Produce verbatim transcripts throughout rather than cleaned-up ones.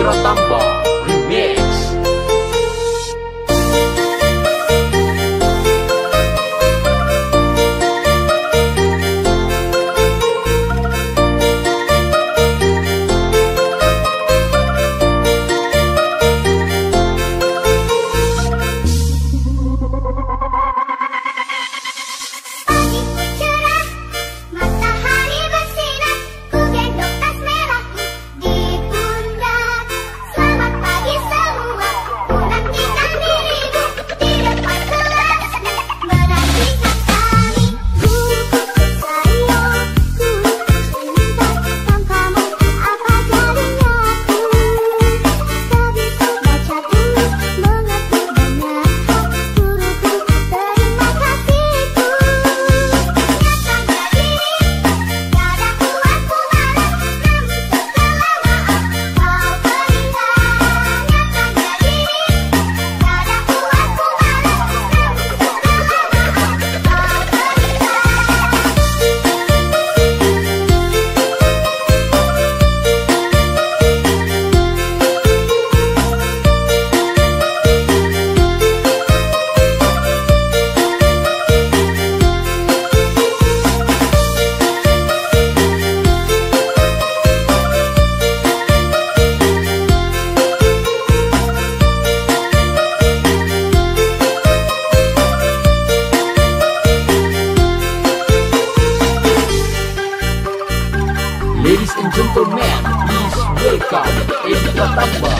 Pratamba Remix. Pagi cerah, matahari bersinar, ku gendong tas merahku di pundak. Selamat pagi semua, ku nantikan dirimu di depan kelas. Menantikan kami, guruku sayang, guruku cinta, tanpamu apa jadinya aku? Tak bisa baca tulis, mengerti banyak hal, guruku terima kasihku. Nyatakan diri, tiada kuat ku marah, namun setelah maaf kau berikan. Nyatakan diri, tiada kuat ku marah, namun setelah maaf kau berikan. Ladies and gentlemen, please welcome Edi Pratamba.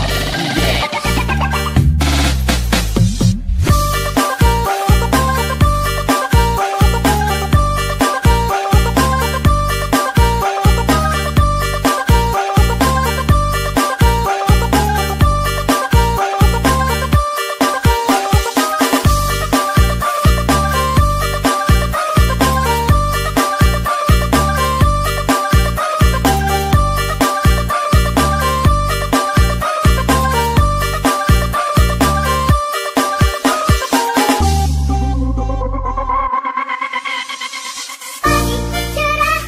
Pagi cerah,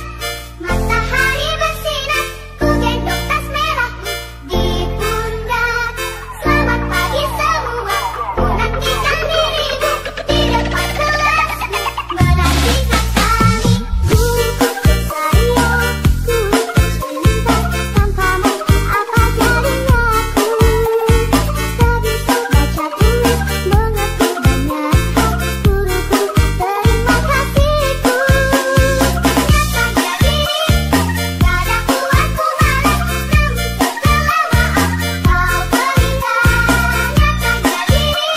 matahari bersinar, ku gendong tas merahku di pundak. Selamat pagi semua, ku nantikan dirimu di depan kelas. Menantikan kami, guruku sayang, guruku cinta, tanpamu apa jadinya aku? Tak bisa baca tulis, mengerti banyak hal, guruku terima kasihku. Nyatakan diri, tiada kuat ku marah, namun setelah maaf kau berikan. Nyatakan diri,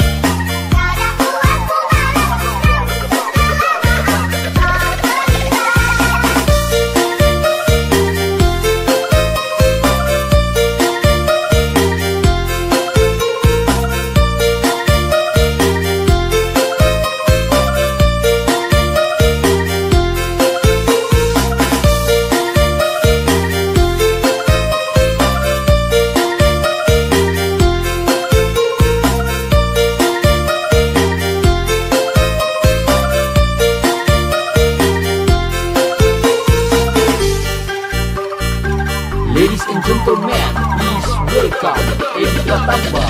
tiada kuat ku marah, namun setelah maaf kau berikan. Ladies and gentlemen, please welcome Edi Pratamba.